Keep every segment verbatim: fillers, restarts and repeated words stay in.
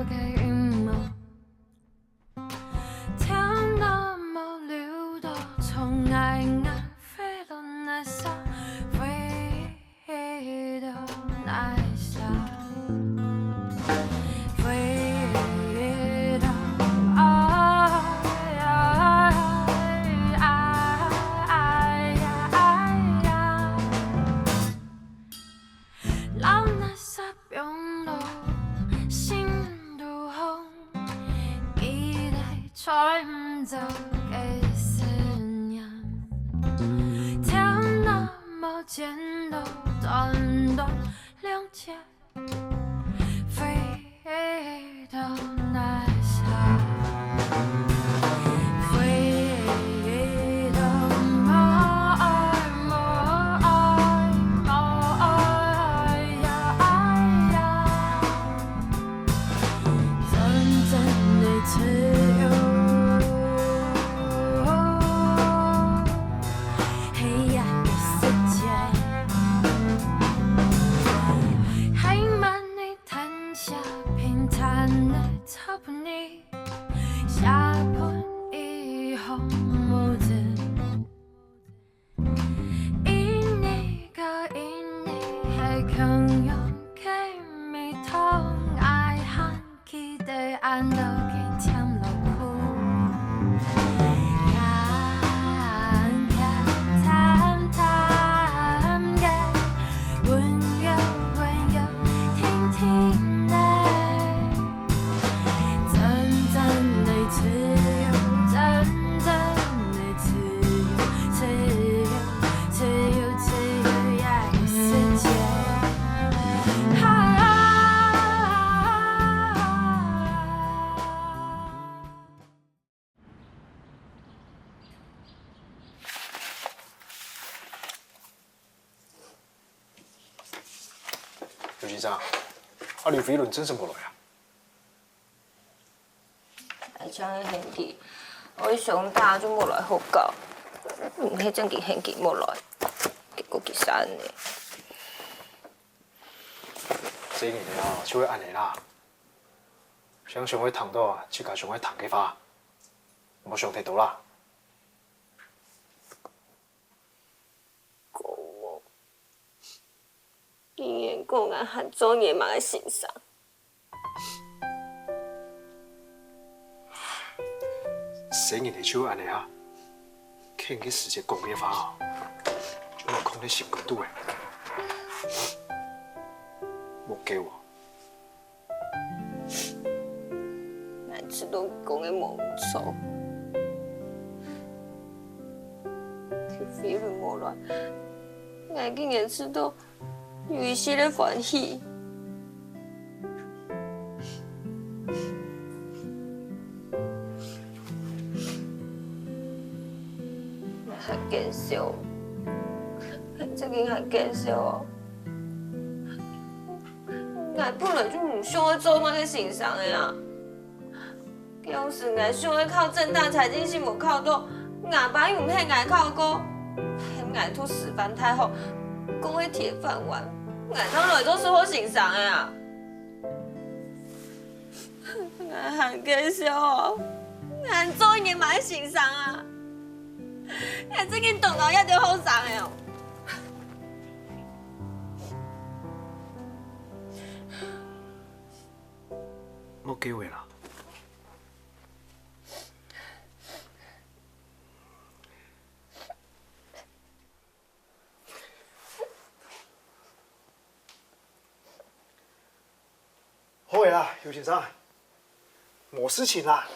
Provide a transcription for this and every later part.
个陰謀，天都無留到，從愛愛飛到那啥，飛到那啥，飛到愛愛愛愛愛愛。 老那啥放落心肚項，記得吹毋走个思念。天那麼尖到，短短兩截，飛到那啥，飛到無愛無愛無愛呀愛呀。 真正的自由，黑暗的世界，還慢的談笑，平坦的草埔地，下盤以後無人。 一年過一年，還共樣个味道，愛還記得恁多个甜樂苦。鹹鹹淡淡个，溫柔溫柔，定定个。 真正的自由，真正的自由，自由，自由，自由呀，世界。啊。 劉先生，啊，劉飛倫真正無來啊？𠊎請佢喊佢，𠊎想打就無來好搞，毋係正經喊佢無來，結果佢煞呢。細人仔啊，就會恁呢啦。想想會聽到啊，自家想會聽个話，莫想忒多啦。 講哦，你連講𠊎還做你个麼个先生？細人仔就恁呢啊，欠个時節講个話哦，就莫囥在心肝肚欸。莫叫哦。 𠊎知道佢講个無錯。佢飛倫無來，𠊎竟然知道有一息仔歡喜。𠊎還見笑，𠊎正經還見笑哦。 𠊎本來就毋想愛做麼个先生个啊。該時𠊎想愛考政大財經系無考著，吾爸又毋喊𠊎考過，喊𠊎讀師範大學，講个鐵飯碗，𠊎正來做數學先生个啊。𠊎還見笑哦，𠊎做一年麼个先生啊？𠊎正經當討厭這兜學生仔哦！ 莫叫咧啦。好咧啦，劉先生，無事情啦。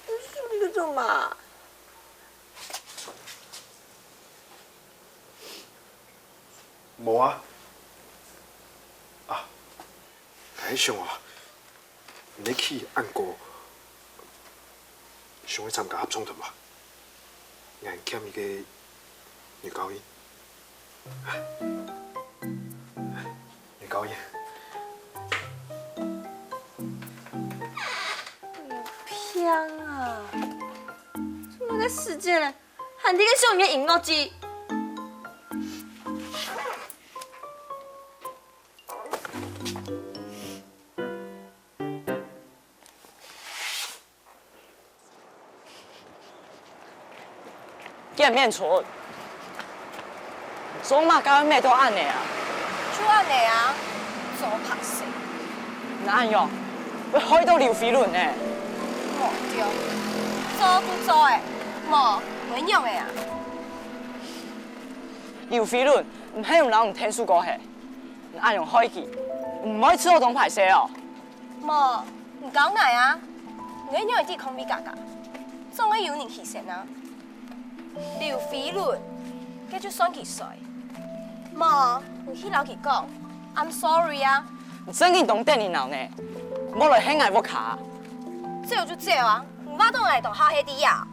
你在做麼？無啊。啊，𠊎想啊，你去恁久，想愛參加合唱團無？𠊎欠你个女高音。 女高音。你騙啊！這麼个時節咧，還在該想你个音樂劇？見面出。做麼个會搣到恁呢啊？就恁呢啊，做歹勢。你恁樣，會害到劉飛倫呢。無對，做就做欸，無，會仰仔啊？劉飛倫，毋係毋摎你𢯭手過係？你恁樣害佢，毋會自家當歹勢哦？無，你講𠊎啊，你仰會抵抗V家家？總愛有人犧牲啊！ 劉飛倫，該就算佢衰。無，你去摎佢講，I'm sorry啊。你正經當得人惱呢，莫來害𠊎屋下。走就走啊，你話到𠊎當好係知啊？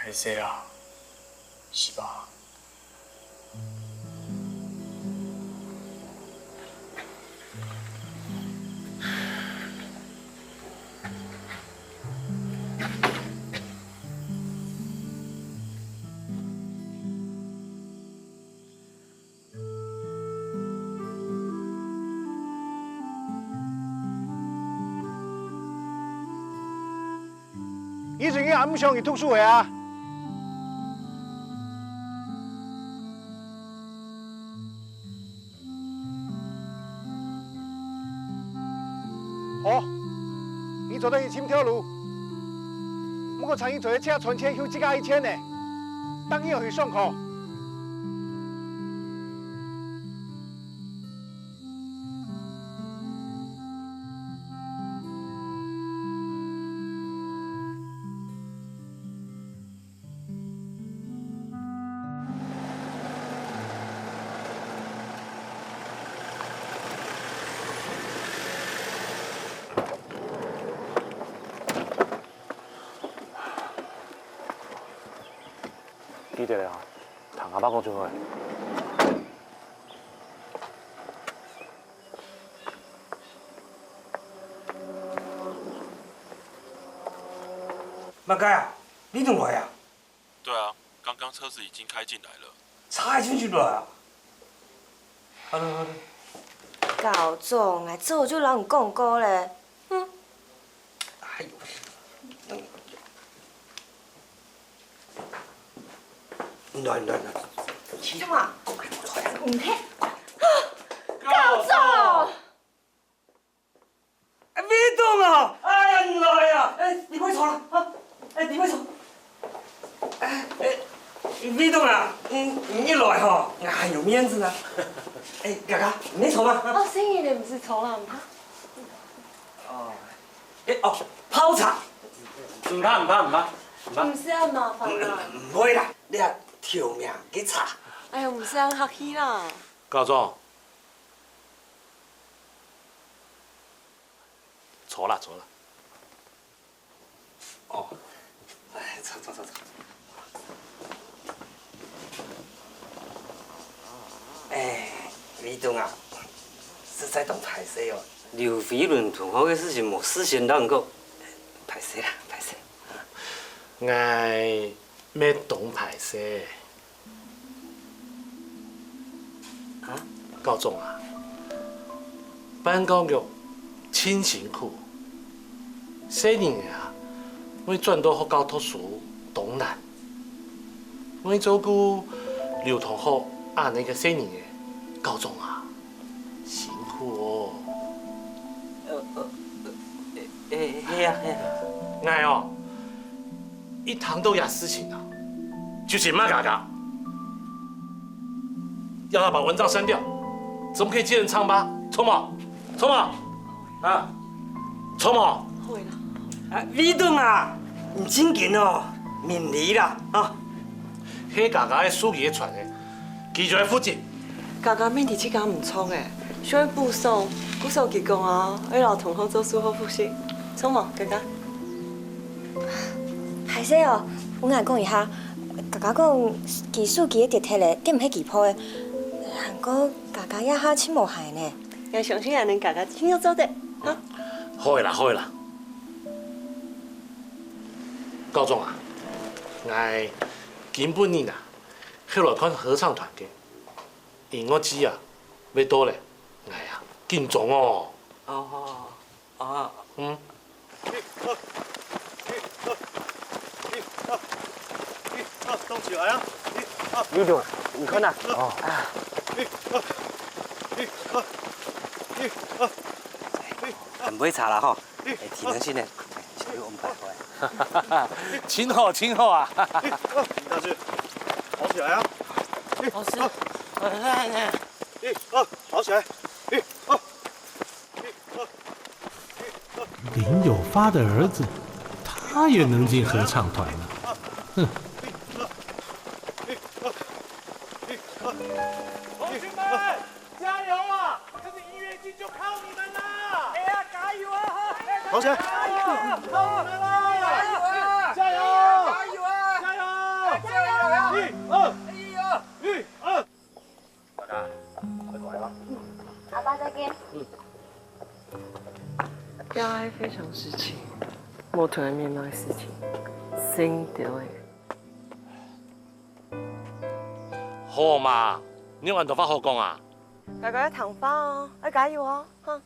歹勢啊，係吧？ 你最近還毋想去讀書个啊？好，你做得去尋條路，毋過請你做得自家賺錢，有自家个錢呢，逐日愛去上課。 記得了啊，聽阿爸講就好了。麼个啊？你轉來啊？對啊，剛剛車子已經開進來了。車已經進來啊？好了好了。高總，𠊎早就摎你講過咧。哼。哎喲。 來來來，起床啊！毋係，教授。哎，衛東啊！哎呀，你來啊！哎，你莫坐了啊！哎，你莫坐。哎，哎，衛東啊，嗯，你來吼，哎，有面子啊。哎，哥哥，你莫坐嘛。啊。哦，生日你毋使坐啦，毋怕。哦，哎，哦，泡茶。毋怕，毋怕，毋怕，毋怕。毋使恁麻煩啦。毋會啦， 你啊，條命个差。哎呀，毋使恁客氣啦。教授，坐啦，坐啦。哦，哎，坐，坐，坐，坐。哎，衛東啊，實在當歹勢哦。劉飛倫同學个事情無事先摎你講，歹勢啦，歹勢。𠊎乜當歹勢。 啊？教總啊，辦教育盡辛苦，細人仔啊，愛轉到學校讀書當難，愛照顧劉同學恁呢个細人仔，教總啊，辛苦哦。呃，呃，呃，欸，欸，係啊，係啊。𠊎哦，一聽到這事情啊， 就係罵嘎嘎，要他把文章刪掉，怎麼可以揭人瘡疤？錯嗎？錯嗎？啊！著無？會啦。啊，衛東啊，你正經哦，明理啦，啊。係佳佳个手機傳个，佢就愛負責。佳佳明知自家毋著个，想愛補償，故所佢講啊，愛摎同學做事後複習，著無，佳佳？ 歹勢哦，𠊎摎你講一下，佳佳講佢手機跌忒咧，該毋係佢破个，還過佳佳這下盡無閒呢。𠊎相信恁樣佳佳一定愛做得，哈。好个啦，好个啦。高中啊，𠊎今晡日啊，係來看合唱團个，音樂季啊，會到咧，𠊎啊，緊張哦。哦，哦。 嗯。衛東，你看啊。哦。啊。很會查啦吼，欸，體能訓練，欸，小有安排好欸。真好，真好啊。大志，跑起來啊！老師，我來呢。一、二，跑起來！一、二。 林有發的兒子，他也能進合唱團了。哼。同學們，加油啊！這次音樂季就靠你們啦！哎呀，加油啊！好起來！加油啊！靠你們啦！加油啊！加油！加油啊！加油！加油！一、二！一、二！ 阿爸再見。這係非常時期，無同人面對个事情，心丟个。好嘛，你有恁多話好講啊？乖乖聽話哦，愛加油哦，哼。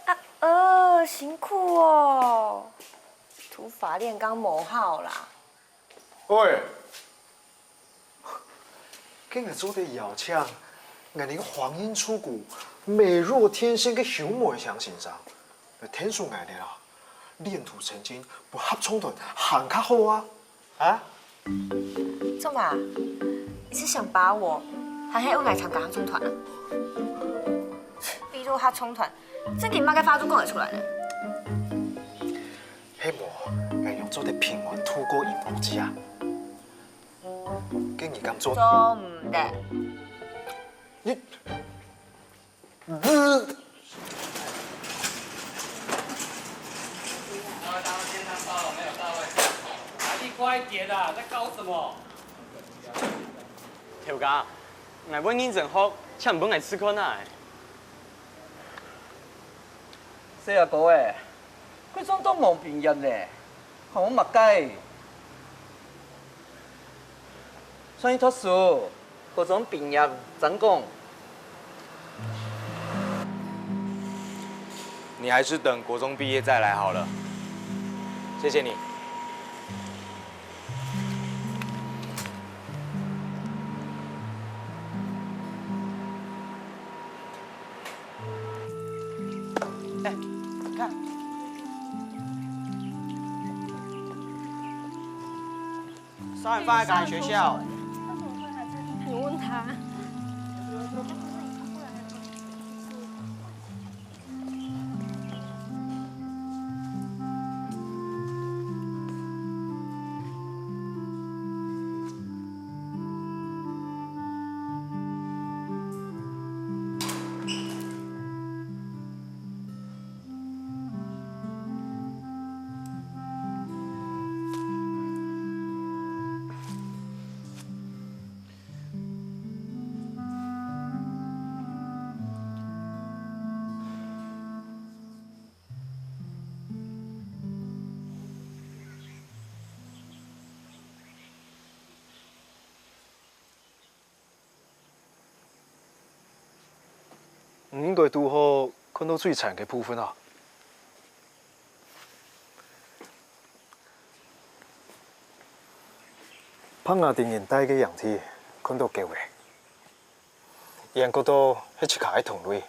啊，呃，辛苦哦。頭髮練甲無好啦。 喂，今日做得邀請𠊎等个黃鶯出谷、美若天仙个邱梅香先生來𢯭手𠊎等啊，練土成金，分合唱團還較好啊！啊？做麼？你是想把我，還係愛𠊎參加合唱團啊？比如合唱團，正經麼个話都講得出來呢。 係無，𠊎等做得平安度過音樂季啊？該你敢做？做毋得。你，呃，哪裡快點啊，在搞什麼？頭家，𠊎會認真學，請分𠊎試看啊！ 細阿哥欸，國中都無畢業咧，學麼个？算你讀書，國中畢業正講。你還是等國中畢業再來好了。謝謝你。 欸，你看。燒完飯還趕來學校。你問他。 你應該堵好看到最慘个部分啊！伯雅在人戴个影子看到狗仔，佢感覺到係自家个同類，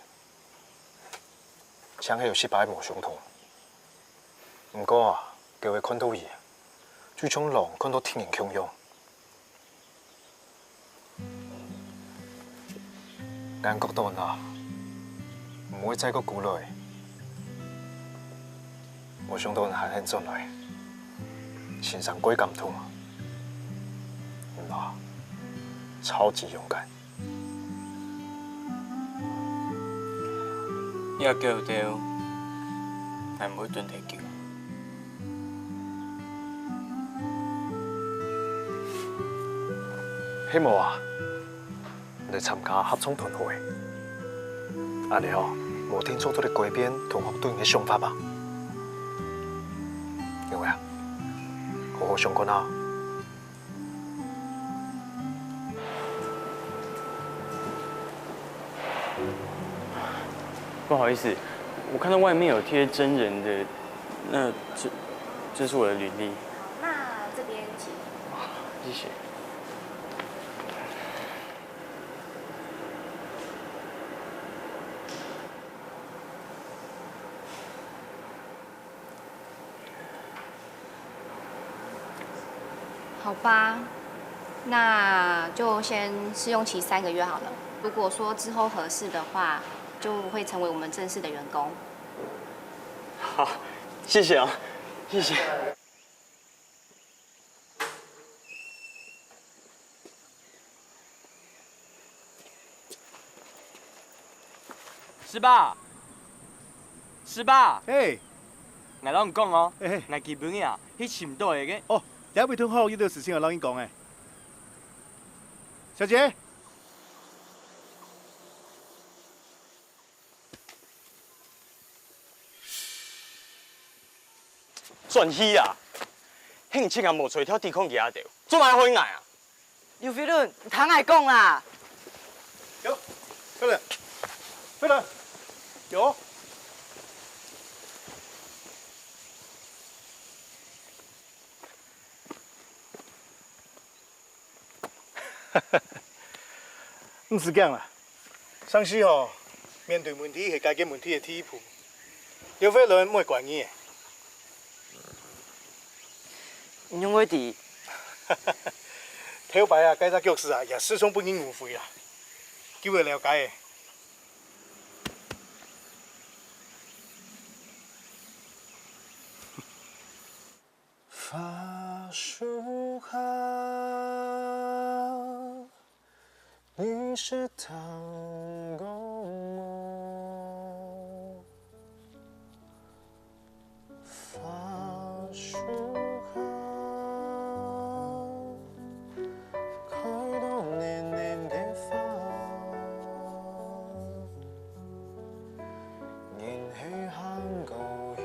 像係有息把無相同。毋過啊，狗仔看到佢，就像狼看到敵人共樣。 𠊎感覺到你毋會再過孤獨了。無想到你還肯轉來，先生蓋感動啊！你啊，超級勇敢。這狗兜，𠊎毋會蹲忒久。係無啊？ 來參加合唱團好欸。恁呢哦，無定著做得改變同學對你个想法吧？有啊，好好想看啊。不好意思，我看到外面有貼徵人的，那這，這是我的履歷。那這邊請。謝謝。 好吧，那就先試用期三個月好了。如果說之後合適的話，就會成為我們正式的員工。好，謝謝啊，謝謝。 師伯，師伯，嘿，𠊎摎你講哦，嘿嘿，𠊎今晡日啊，去尋到一個，哦，這位同學有兜事情愛摎你講欸。小姐， 轉去啊！係你自家無在條抵抗佢兜，做麼个害𠊎啊？劉飛倫，你聽𠊎講啦！有，飛倫，飛倫，有。 毋使驚啦，上司吼，面對問題係解決問題个第一步。劉飛倫毋會怪你个。你仰會知？頭擺啊，該隻腳趾啊，也時常分人誤會啦。久了解个。 花樹下，你是糖果吗？花树下，開到嫩嫩个花，人係行過去。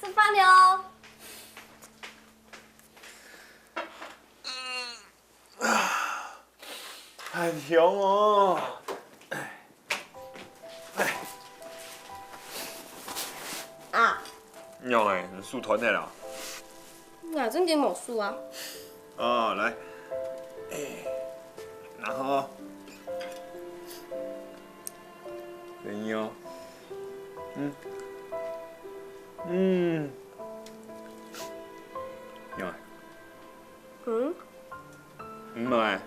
食飯了。很香哦。啊。仰仔，你手斷忒了？𠊎正經無手啊。哦，來。哎，然後，等你哦。嗯。嗯。仰仔。 嗯？毋係。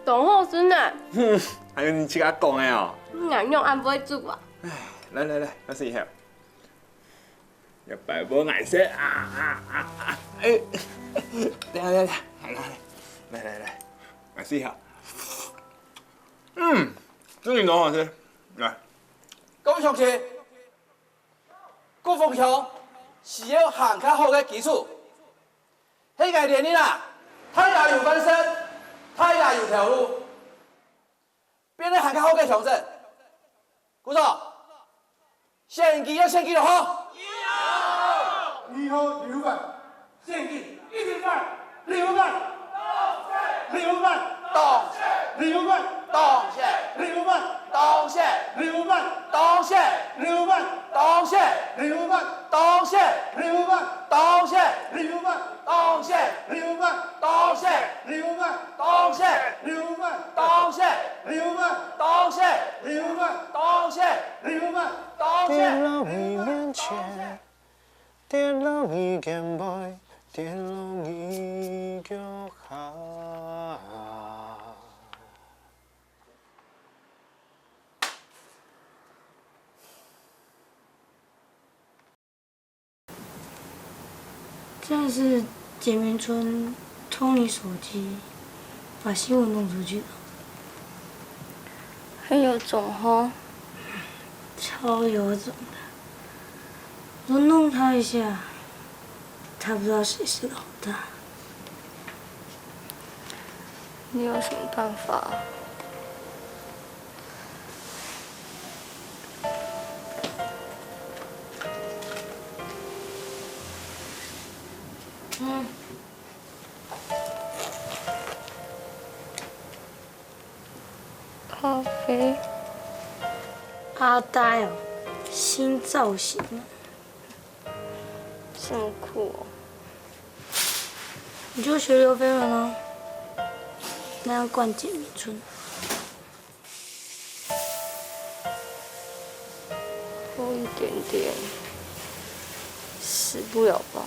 當好食呢。哼，還有你自家講个哦。𠊎仰恁會煮啊？唉，來來來，老師一下。要擺盤來食啊啊啊啊！哎，等下等下，來來來，來來來。来试一下。嗯，真的很好吃。来，各位乡亲，鼓风腔需要還較好个基礎。係𠊎連任啊，大家有翻身，大家有頭路。 變得還較好个鄉鎮。鼓掌！選舉愛選舉就好。二號劉范，選舉一定范！劉范，劉范，當選！劉范，當選！劉范，當選！劉范，當選！劉范，當選！劉范，當選！劉范，當選！劉范，當選！劉范，當選！劉范，当选！刘范，当选！刘范，当选！刘范，当选！刘范，当选！刘范，当选！跌落你面前，跌落你肩背，跌落你腳下。真的是简明春偷你手机，把新闻弄出去了。很有种吼。超有种的。我弄他一下，他不知道谁是老大。你有什么办法？ 嗯。咖啡。阿呆哦，新造型。这么酷哦。你就学刘飞轮啊，那样灌简明春。 厚一点点，死不了吧？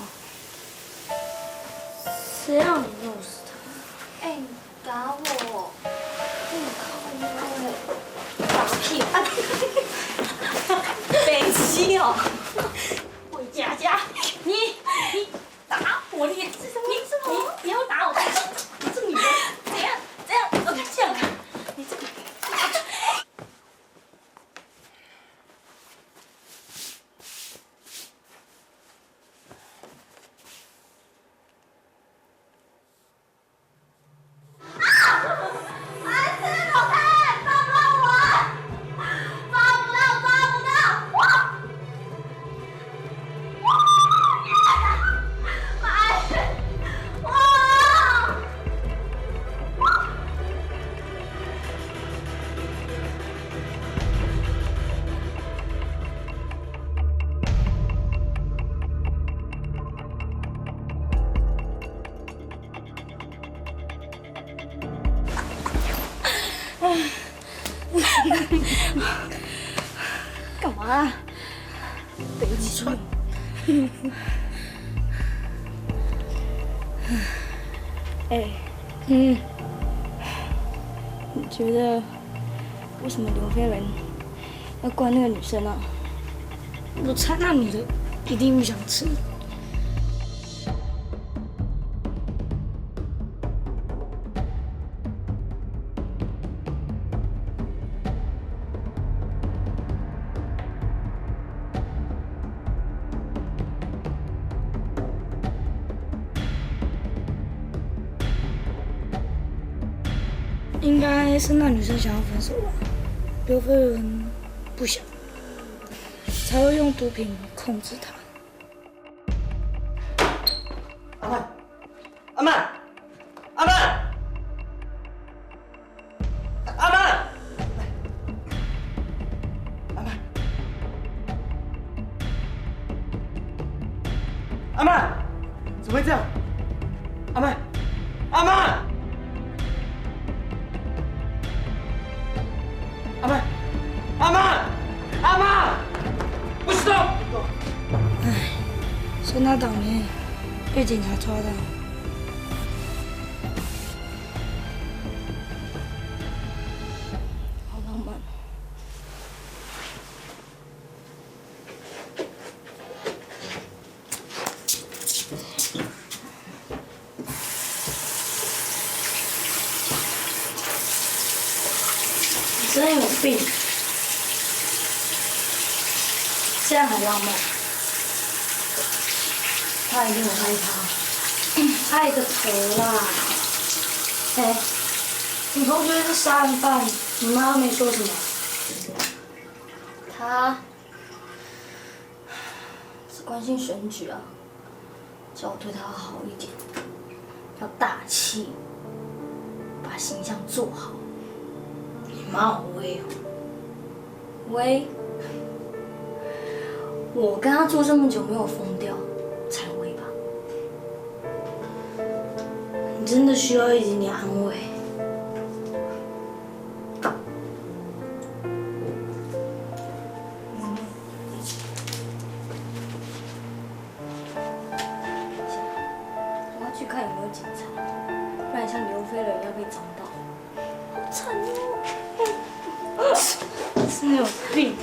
谁让你弄死他？哎，你打我！你靠腰嘞！打屁！啊，北七哦！回家家，你你打我，你你你你要打我？你这女人怎样怎样？我这样看，你这个。 干嘛啊？等一下。哎，嗯，你觉得为什么刘飞轮要灌那个女生啊？我猜那女的一定不想吃。 应该是那女生想要分手吧，刘飞轮不想，才会用毒品控制她。 阿嬷，阿嬷，阿嬷，阿嬷，阿嬷，阿嬷，怎么会这样？阿嬷，阿嬷！ 阿嬷，阿嬷，阿嬷，不许动！唉，算他倒霉，被警察抓到。好浪漫。真的有病，这样还浪漫？他一定有害怕，害个头啦！哎，你同学是杀人犯，你妈又没说什么。他是关心选举啊，叫我对他好一点，要大气，把形象做好。你妈好威哦。威？我跟他做这么久没有疯掉，才威吧？你真的需要一点点安慰。 我要去看有没有警察，不然像刘飞轮一样被找到。好惨哦！真的有病。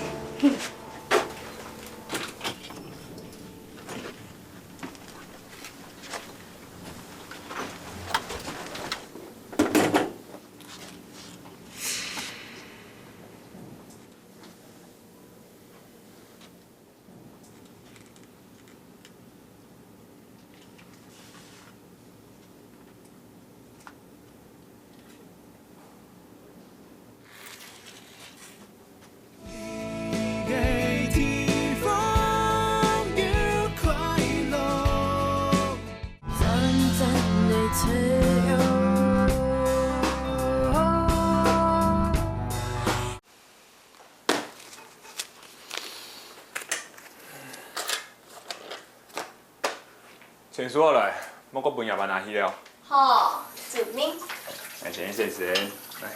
钱收好來，莫閣分夜班阿喜了。好，遵命。來，先生，先生，來。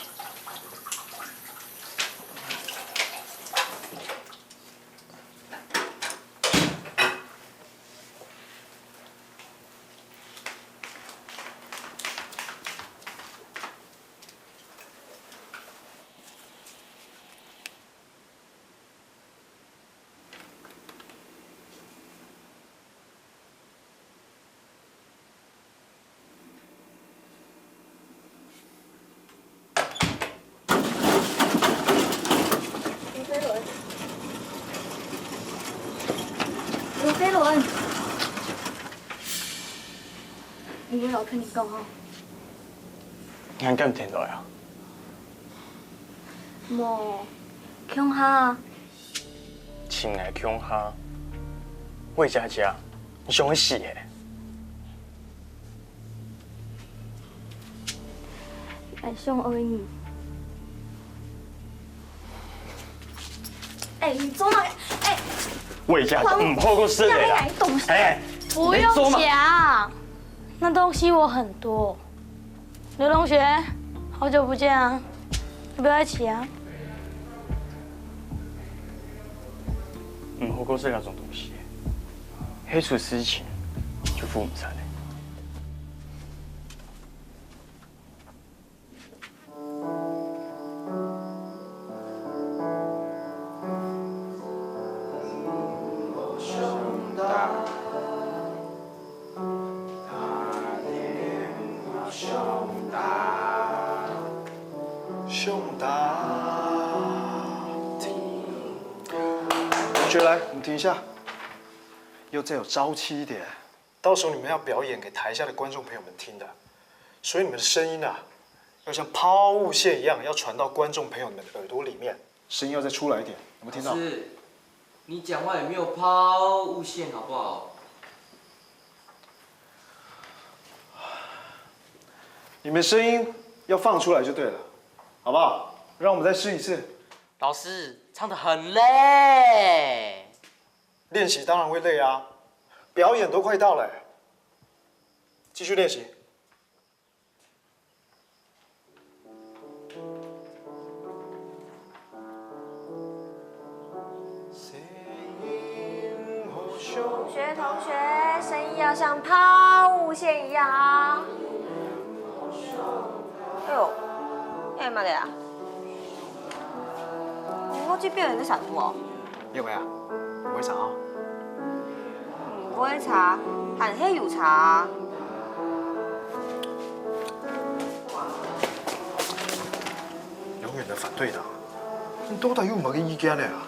劉飛倫，劉飛倫，你有聽著無？你還敢聽著啊？無，共下。親愛的共下，魏佳佳，你想去死欸？ 𠊎想愛你。哎，你做麼个？哎，魏佳佳，黃，毋好過失禮啦。你拿來東西。哎，不用你做麼个？講，那東西我很多。劉同學，好久不見啊，要不要一起啊？毋好過失禮這種東西，係出事情就負毋著咧。 同學來，你聽一下，要再有朝氣一點。 到時候你們要表演給台下的觀眾朋友們聽的，所以你們的聲音啊，要像拋物線一樣，要傳到觀眾朋友們的耳朵裡面。聲音要再出來一點，有沒有聽到？老師，你講話也沒有拋物線，好不好？你們聲音要放出來就對了，好不好？讓我們再試一次。老師，唱得很累。 練習當然會累啊，表演都快到了欸，繼續練習。 同學，同學，聲音要像拋物線一樣啊！哎喲，哎，麼个啊？哦，這邊有人在閃圖哦。有沒有？不會閃哦。嗯，毋會差，還係有差啊。永遠的反對黨。你到底有麼个意見呢啊？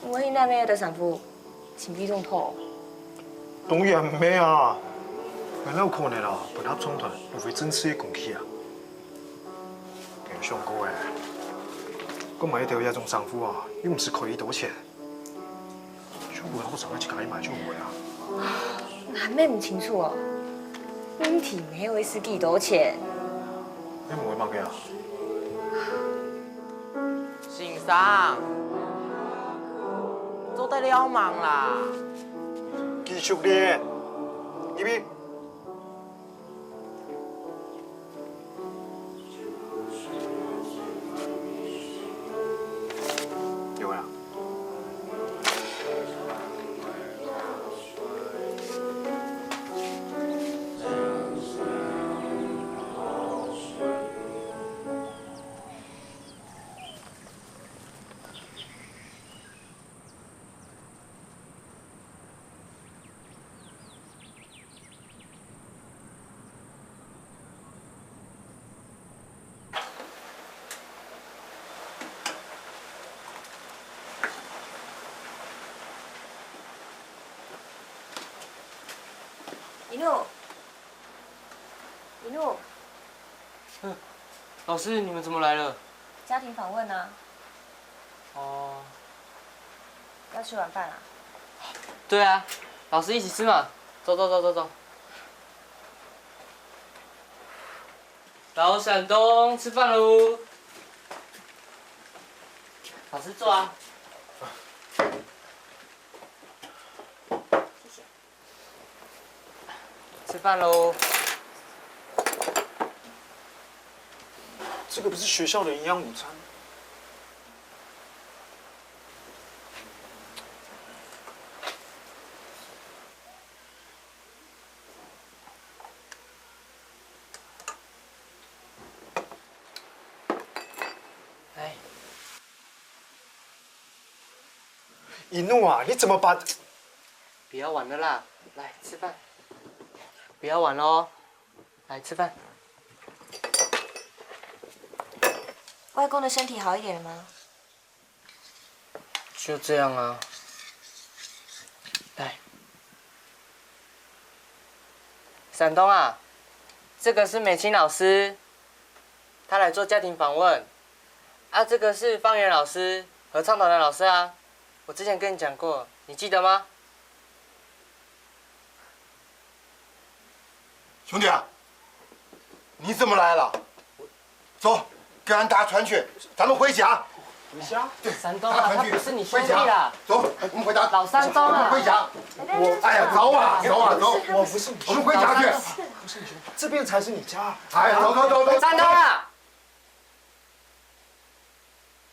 我去南美个衫褲，請病痛討。當然毋係啊，哪有可能啊，分合唱團浪費正式个工具啊？有想過欸，講買一條這種衫褲啊，又毋使開幾多錢。 就毋會好想愛自家去買就毋會啊。還問毋清楚哦，問題毋係愛使幾多錢。你問麼个啊？先生，做得了吂啦？繼續練，入去。 有啊。一路，一路，老師，你們怎麼來了？家庭訪問啊。哦。要吃晚飯啊？對啊，老師一起吃嘛。走走走走走。 老山東，吃飯囉！老師坐啊。謝謝。吃飯囉。這個不是學校的營養午餐。 哎。一怒啊，你怎麼把……不要玩了啦，來吃飯。不要玩囉，來吃飯。外公的身體好一點了嗎？ 就這樣啊。來。山東啊，這個是美青老師，她來做家庭訪問。啊，這個是方圓老師，合唱團的老師啊。我之前跟你講過，你記得嗎？ 兄弟啊，你怎麼來了？走，跟俺打圈圈，咱們回家。回家？對，山東啊，打圈圈，他不是你兄弟啦。回家。走，我們回家。老山東啊。我們回家。我，哎呀，走啊，走啊，走。我不是你兄弟。我們回家去。不是你兄弟，這邊才是你家。哎，走走走走。山東啊，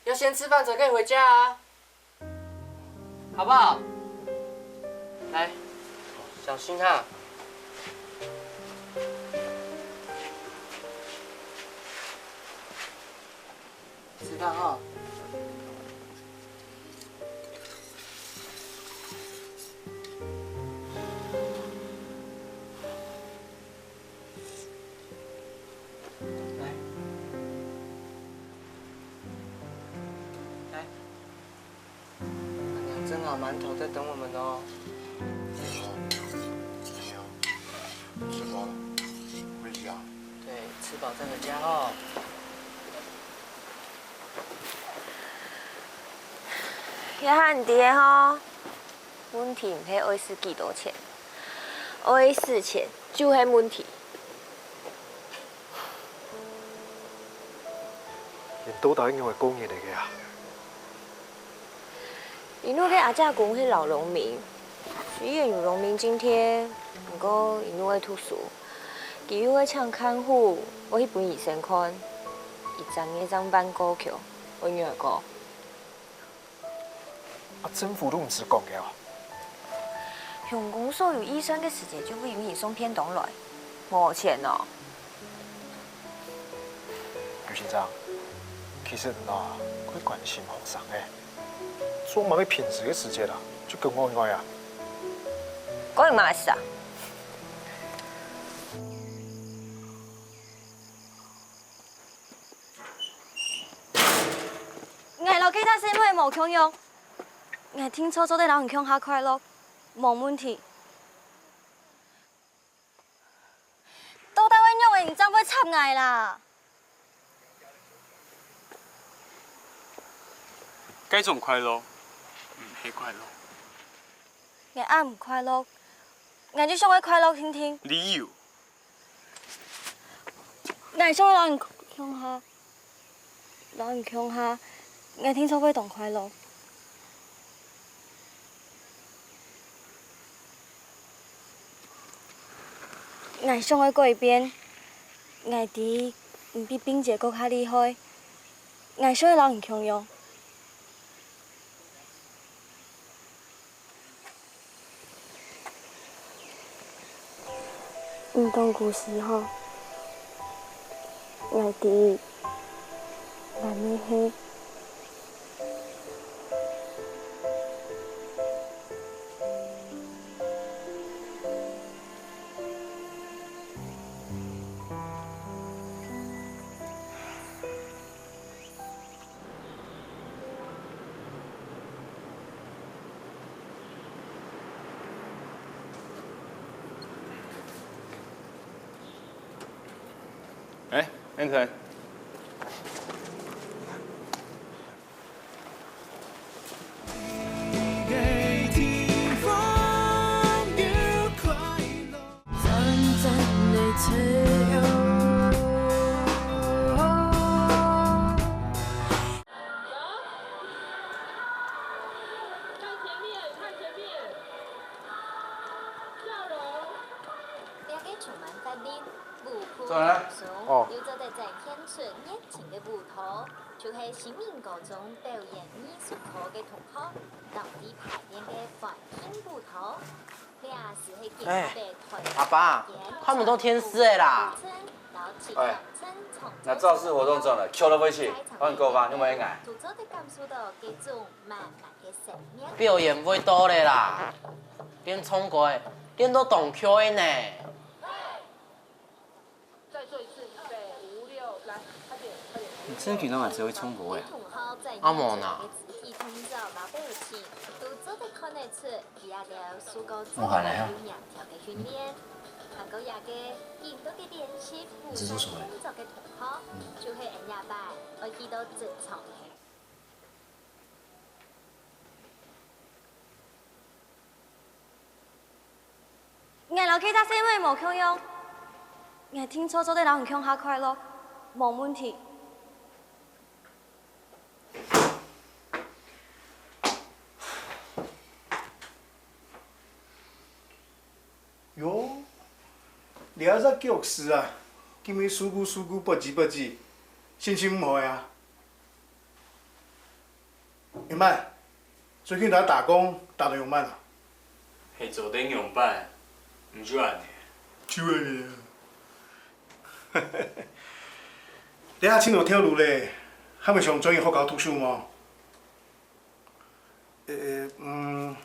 要先吃飯才可以回家啊。 好不好？來，小心哈。吃飯哈。來。來。 阿娘蒸好饅頭在等我們哦。吃飽了，回家。對，吃飽再回家哦。這下你知吼，問題毋係愛使幾多錢，愛使錢就係問題。 你到底仰會過日仔个啊？一路个阿姐公係老農民，雖然有農民津貼，毋過一路愛讀書，佢又愛請看護，愛去分醫生看，一隻月正萬過箍，愛仰會過？ 啊，政府都毋使講个哦。鄉公所有預算个時節，就會有人送便當來，無錢哦。劉先生，其實你啊，較關心學生个，做麼个平時个時節啦，就較愛愛啊。關你麼个事啊？無共樣，𠊎定著做得摎你共下快樂，無問題。到底愛仰仔你正會插𠊎啦？該種快樂，毋係快樂。𠊎恁毋快樂，𠊎就想愛快樂定定。理由？ 𠊎想愛摎你共下，摎你共下，𠊎定著會當快樂。𠊎想愛改變，𠊎知你比並且閣較厲害，𠊎想愛摎你共樣。 你當古時候，𠊎知，𠊎乜係。哎，恩成。 這个充滿活力、無負擔、輕鬆，又做得展現出熱情个舞蹈，就係新民高中表演藝術科个同學，當地排練个歡慶舞蹈。這就係今晡日个表演。哎，阿爸，看毋到電視了啦。哎，那造勢活動轉了，糗到飛起，換你講吧，你有沒有愛？ 表演會到了啦，變唱歌，變到當糗个呢。再做一次，預備，五六，來，快點，快點。你真的覺得我只會唱歌呀？阿毛呢？我還來啊。 𠊎摎其他細妹無共樣，𠊎定著做得摎你共下快樂，無問題。 喲，這隻腳勢啊，今晡日嗖咕嗖咕，發吱發吱，心情毋好啊？仰般？最近在打工，打到仰般啊？係做得仰般，毋就恁呢。就恁呢啊。這下盡好頭路咧，還會想轉去學校讀書無？ 呃，嗯，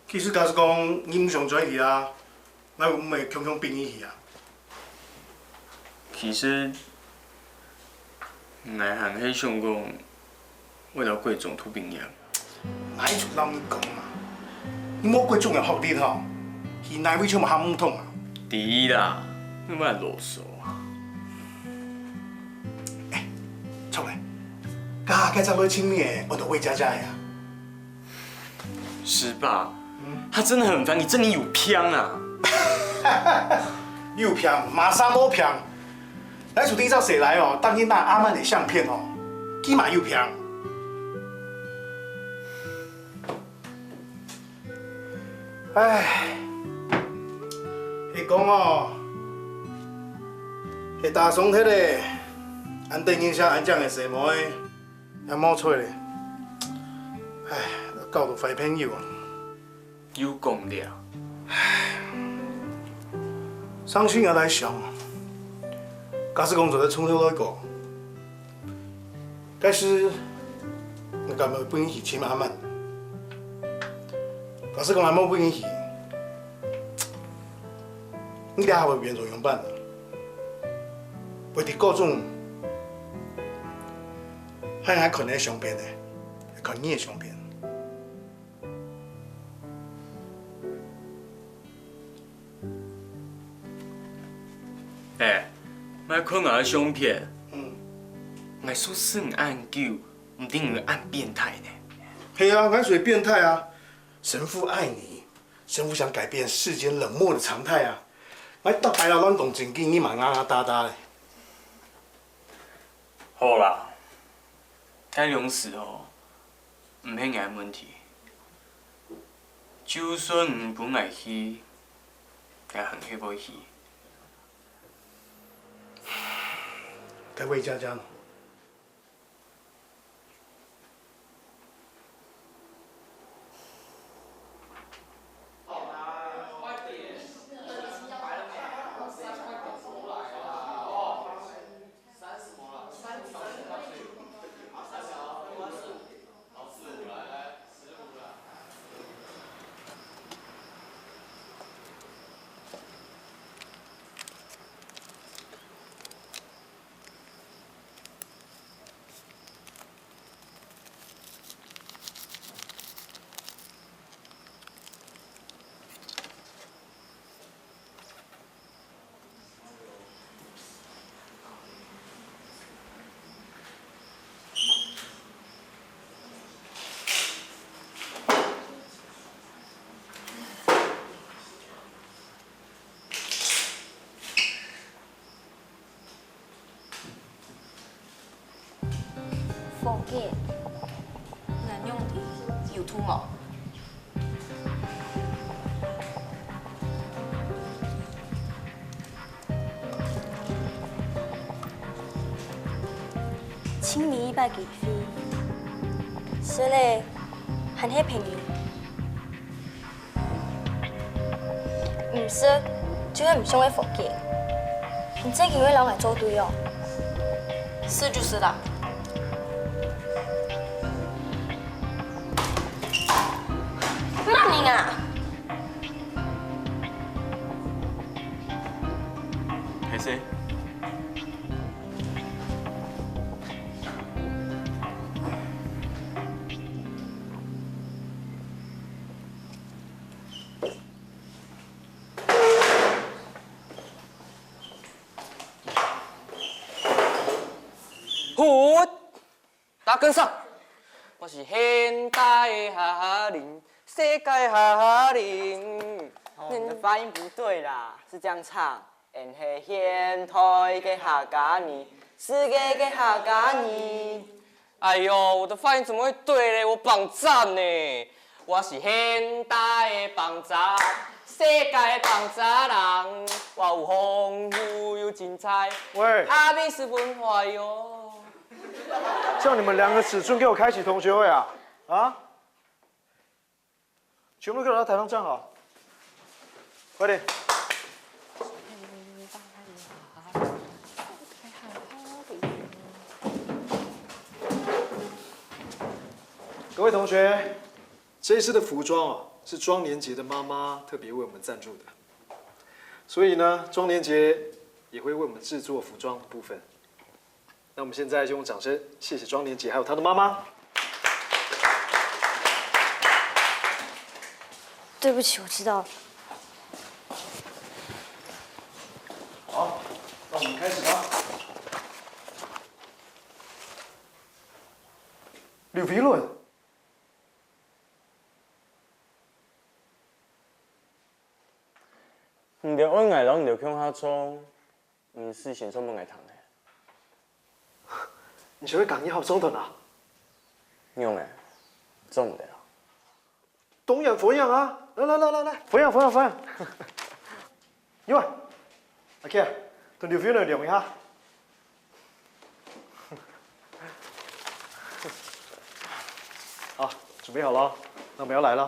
其實假使講你毋想轉去啊，𠊎毋會強強逼你去啊。其實，𠊎還係想講，愛到國中讀畢業。𠊎就摎你講嘛，你無國中个學歷吼，去哪位就無喊毋通啊。知啦，你莫囉嗦啊。哎，著咧，該該隻來尋你个，安到魏佳佳呀？ 是吧？嗯。他真的很煩，你真的有病啊！有病，麼儕無病？來，就對照下來哦，當日拿阿曼的相片哦，佢嘛有病。唉，係講哦，係打爽忒咧，恁得人惜恁靚个細妹。 也無錯咧。唉，交到壞朋友啊。又講了。傷心也來想，假使講做得從頭來過，該時，𠊎敢會分你去尋阿曼？假使講𠊎無分你去，你這下會變做仰般？會佇高中，還愛看你相片呢。看你个相片。哎，莫看𠊎个相片。嗯。𠊎熟識你恁久，毋知你恁變態呢。係啊，𠊎就係變態啊！神父愛你，神父想改變世間冷漠的常態啊！𠊎逐擺啦亂講正經，你嘛硬硬搭搭咧。好啦，該量尺哦， 毋係𠊎問題。就算你分𠊎去，𠊎還係會去。該回家家呢？伙計，𠊎仰知，有毒無？請你一擺機會，食咧，還係便宜。 毋食，就係毋想个伙計。你正經會摎𠊎做對哦？食就食啦。罵你啊！歹勢。 好，大家好，我是現代个哈哈林，世界哈哈林。哦，你的發音不對啦，是這樣唱：俺係現代个客家人，世界个客家人。 哎喲，我的發音怎麼會對咧？我綁架呢！我是現代个綁架，世界个綁架人，我有豐富有精彩。喂，阿美是文化喲。叫你們兩個尺寸給我開啟同學會啊！啊？ 全部給我到台上站好，快點！各位同學，這一次的服裝啊，是莊連杰的媽媽特別為我們贊助的，所以呢，莊連杰也會為我們製作服裝的部分。 那我們現在就用掌聲謝謝莊連杰還有她的媽媽。對不起，我遲到了。好，那我們開始吧。劉飛倫，你兜愛𠊎摎你兜共下唱， 你事先唱分𠊎聽咧。你就會講你好唱段啊？仰仔，做毋得啊？當然會啊！來來來來來，會啊會啊會啊！有啊，阿K，同劉飛倫量一下。好，準備好了，那我們要來了。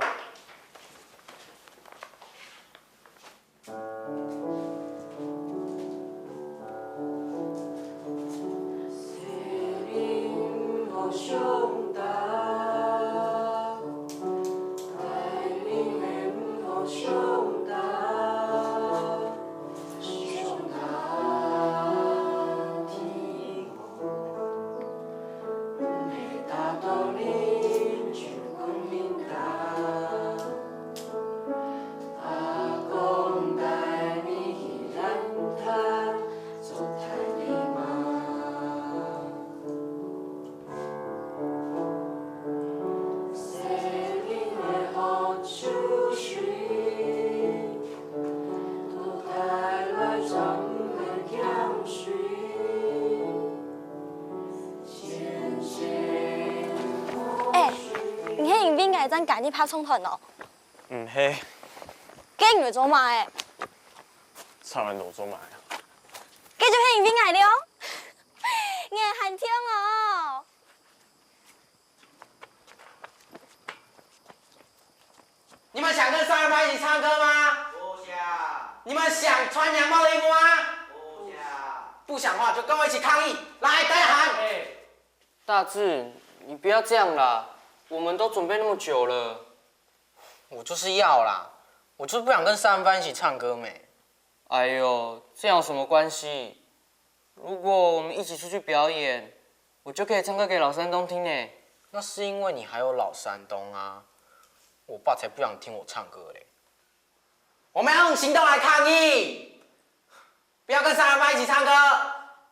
正該日拍長團哦。毋係。該你會做麼个？差毋多做麼个？該就係因為𠊎了哦。𠊎還聽哦。你們想跟三二八一起唱歌嗎？不想。你們想穿娘炮的衣服嗎？不想。不想的話就跟我一起抗議，來，大家喊。大志，你不要這樣啦，我們都準備那麼久了。我就是要啦，我就是不想跟三二八一起唱歌咩。哎呦，這樣有什麼關係？如果我們一起出去表演，我就可以唱歌給老山東聽呢。那是因為你還有老山東啊，我爸才不想聽我唱歌嘞。我們要用行動來抗議，不要跟三二八一起唱歌，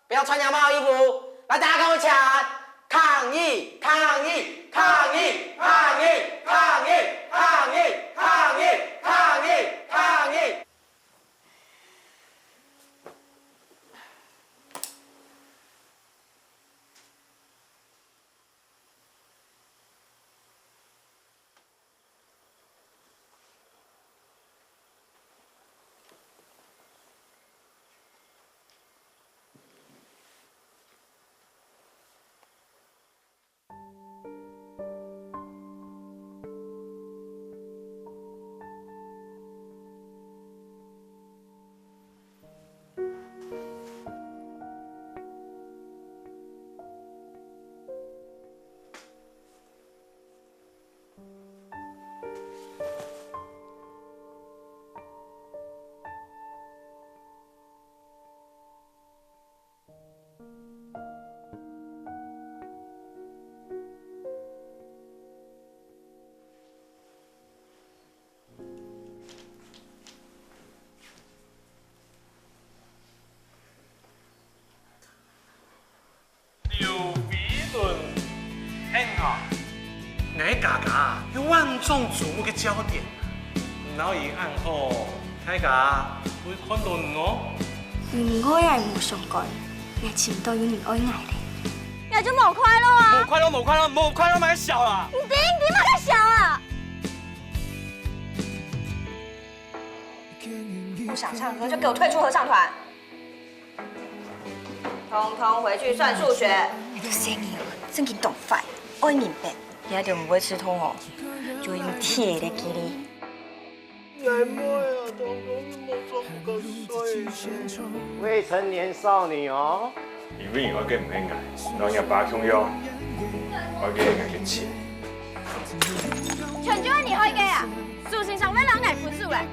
不要穿娘炮衣服，來，大家跟我一起喊，抗議，抗議，抗議，抗議，抗議，抗議，抗議，抗議，抗議。劉飛倫，恁啊！𠊎家家有萬眾矚目个焦點，毋留意恁好，大家會看到你哦。你毋愛𠊎無相干，𠊎尋到有人愛𠊎咧。𠊎就無快樂啊！無快樂，無快樂，無快樂，莫笑啦！你頂，你莫笑啊！不想唱歌就給我退出合唱團。 通通回去算數學。這細人哦，正經當壞，愛明白。這就毋會刺痛哦，就會用鐵來鋸你。𠊎妹啊，通通都無做毋過衰。未成年少女哦。因為你愛个毋係𠊎，同若爸共樣，愛个係𠊎个錢。錢就係你愛个啊？ 事實上，會讓𠊎分手欸。